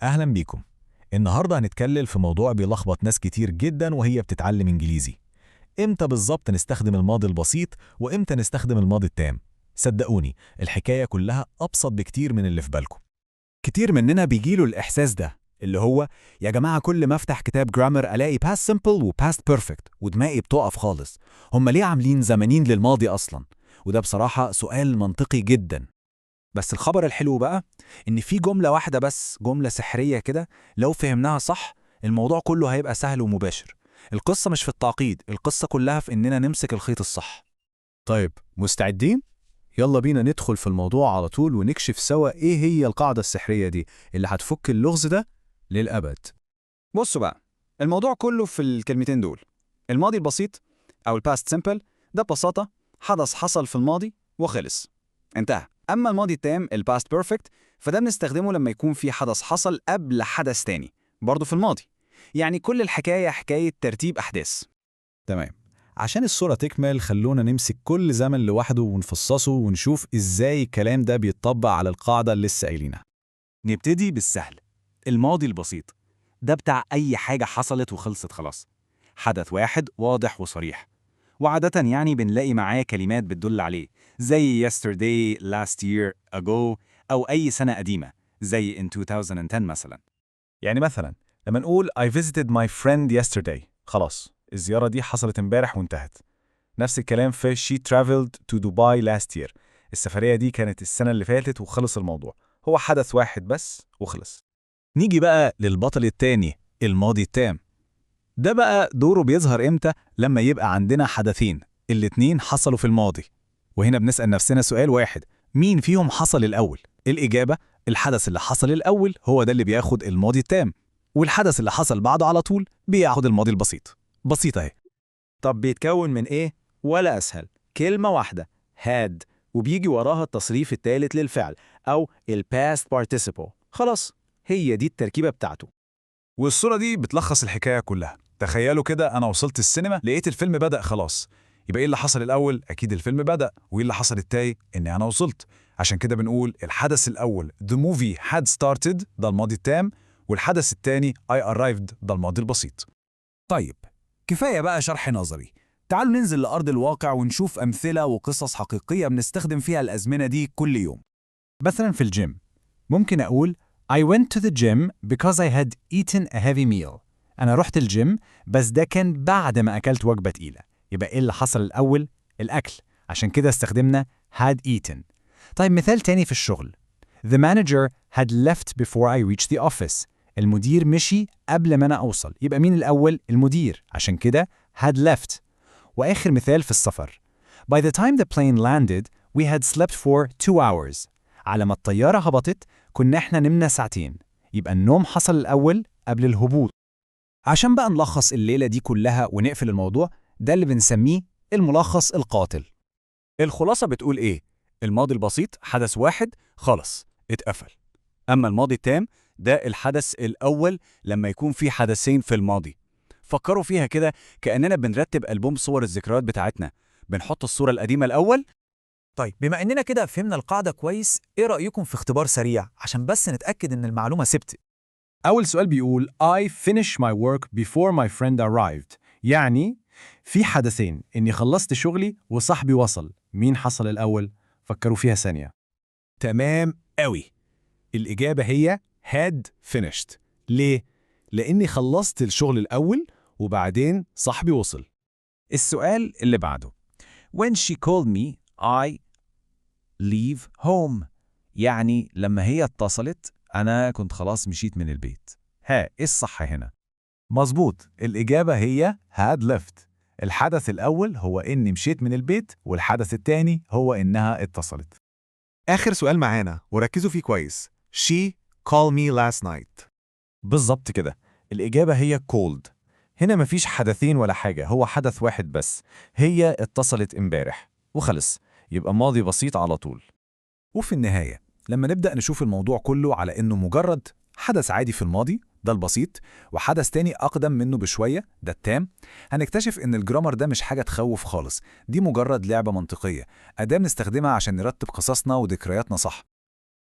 أهلا بيكم. النهاردة هنتكلم في موضوع بيلخبط ناس كتير جدا وهي بتتعلم إنجليزي. إمتى بالظبط نستخدم الماضي البسيط وإمتى نستخدم الماضي التام؟ صدقوني، الحكاية كلها أبسط بكتير من اللي في بالكم. كتير مننا بيجيله الإحساس ده، اللي هو يا جماعة كل ما افتح كتاب grammar ألاقي past simple و past perfect ودماغي بتقف خالص. هم ليه عاملين زمنين للماضي أصلا؟ وده بصراحة سؤال منطقي جدا. بس الخبر الحلو بقى إن في جملة واحدة بس، جملة سحرية كده، لو فهمناها صح الموضوع كله هيبقى سهل ومباشر. القصة مش في التعقيد، القصة كلها في إننا نمسك الخيط الصح. طيب، مستعدين؟ يلا بينا ندخل في الموضوع على طول ونكشف سوا إيه هي القاعدة السحرية دي اللي هتفك اللغز ده للأبد. بصوا بقى، الموضوع كله في الكلمتين دول. الماضي البسيط أو ال past simple ده ببساطة حدث حصل في الماضي وخلص، انتهى. أما الماضي التام، ال past perfect، فده بنستخدمه لما يكون في حدث حصل قبل حدث تاني برضه في الماضي. يعني كل الحكاية حكاية ترتيب أحداث. تمام. عشان الصورة تكمل، خلونا نمسك كل زمن لوحده ونفصصه ونشوف إزاي الكلام ده بيتطبق على القاعدة اللي لسه قايلينها. نبتدي بالسهل، الماضي البسيط ده بتاع أي حاجة حصلت وخلصت خلاص، حدث واحد واضح وصريح، وعادة يعني بنلاقي معاه كلمات بتدل عليه زي yesterday، last year، ago، أو أي سنة قديمة زي in 2010 مثلا. يعني مثلا لما نقول I visited my friend yesterday، خلاص، الزيارة دي حصلت امبارح وانتهت. نفس الكلام في she traveled to Dubai last year، السفرية دي كانت السنة اللي فاتت وخلص الموضوع. هو حدث واحد بس وخلص. نيجي بقى للبطل التاني، الماضي التام. ده بقى دوره بيظهر امتى؟ لما يبقى عندنا حدثين الاتنين حصلوا في الماضي، وهنا بنسأل نفسنا سؤال واحد: مين فيهم حصل الأول؟ الإجابة: الحدث اللي حصل الأول هو ده اللي بياخد الماضي التام، والحدث اللي حصل بعده على طول بياخد الماضي البسيط. بسيطة اهي. طب بيتكون من إيه؟ ولا أسهل، كلمة واحدة، had، وبيجي وراها التصريف الثالث للفعل أو ال past participle. خلاص، هي دي التركيبة بتاعته. والصورة دي بتلخص الحكاية كلها. تخيلوا كده، أنا وصلت السينما لقيت الفيلم بدأ خلاص. يبقى إيه اللي حصل الأول؟ أكيد الفيلم بدأ. وإيه اللي حصل التاني؟ إني أنا وصلت. عشان كده بنقول الحدث الأول the movie had started، ده الماضي التام، والحدث التاني I arrived، ده الماضي البسيط. طيب، كفاية بقى شرح نظري. تعالوا ننزل لأرض الواقع ونشوف أمثلة وقصص حقيقية بنستخدم فيها الأزمنة دي كل يوم. مثلا في الجيم، ممكن أقول I went to the gym because I had eaten a heavy meal. أنا رحت الجيم بس ده كان بعد ما أكلت وجبة تقيلة. يبقى إيه اللي حصل الأول؟ الأكل، عشان كده استخدمنا had eaten. طيب، مثال تاني في الشغل: The manager had left before I reached the office. المدير مشي قبل ما أنا أوصل. يبقى مين الأول؟ المدير، عشان كده had left. وآخر مثال في السفر: By the time the plane landed, we had slept for 2 hours. على ما الطيارة هبطت كنا احنا نمنا ساعتين. يبقى النوم حصل الأول قبل الهبوط. عشان بقى نلخص الليلة دي كلها ونقفل الموضوع ده، اللي بنسميه الملخص القاتل. الخلاصة بتقول إيه؟ الماضي البسيط حدث واحد، خلص، اتقفل. أما الماضي التام ده الحدث الأول لما يكون في حدثين في الماضي. فكروا فيها كده، كأننا بنرتب ألبوم صور الذكريات بتاعتنا، بنحط الصورة القديمة الأول. طيب، بما إننا كده فهمنا القاعدة كويس، إيه رأيكم في اختبار سريع عشان بس نتأكد إن المعلومة ثبتت؟ أول سؤال بيقول I finished my work before my friend arrived. يعني في حدثين، إني خلصت شغلي وصاحبي وصل. مين حصل الأول؟ فكروا فيها ثانية. تمام قوي، الإجابة هي had finished. ليه؟ لأني خلصت الشغل الأول وبعدين صاحبي وصل. السؤال اللي بعده: When she called me, I leave home. يعني لما هي اتصلت أنا كنت خلاص مشيت من البيت. ها، إيه الصح هنا؟ مظبوط، الإجابة هي had left. الحدث الأول هو إني مشيت من البيت، والحدث الثاني هو إنها اتصلت. آخر سؤال معانا، وركزوا فيه كويس: She call me last night. بالظبط كده، الإجابة هي called. هنا مفيش حدثين ولا حاجة، هو حدث واحد بس، هي اتصلت امبارح وخلص. يبقى ماضي بسيط على طول. وفي النهاية، لما نبدأ نشوف الموضوع كله على إنه مجرد حدث عادي في الماضي، ده البسيط، وحدث تاني أقدم منه بشوية، ده التام، هنكتشف إن ال grammar ده مش حاجة تخوف خالص. دي مجرد لعبة منطقية، أداة بنستخدمها عشان نرتب قصصنا وذكرياتنا صح.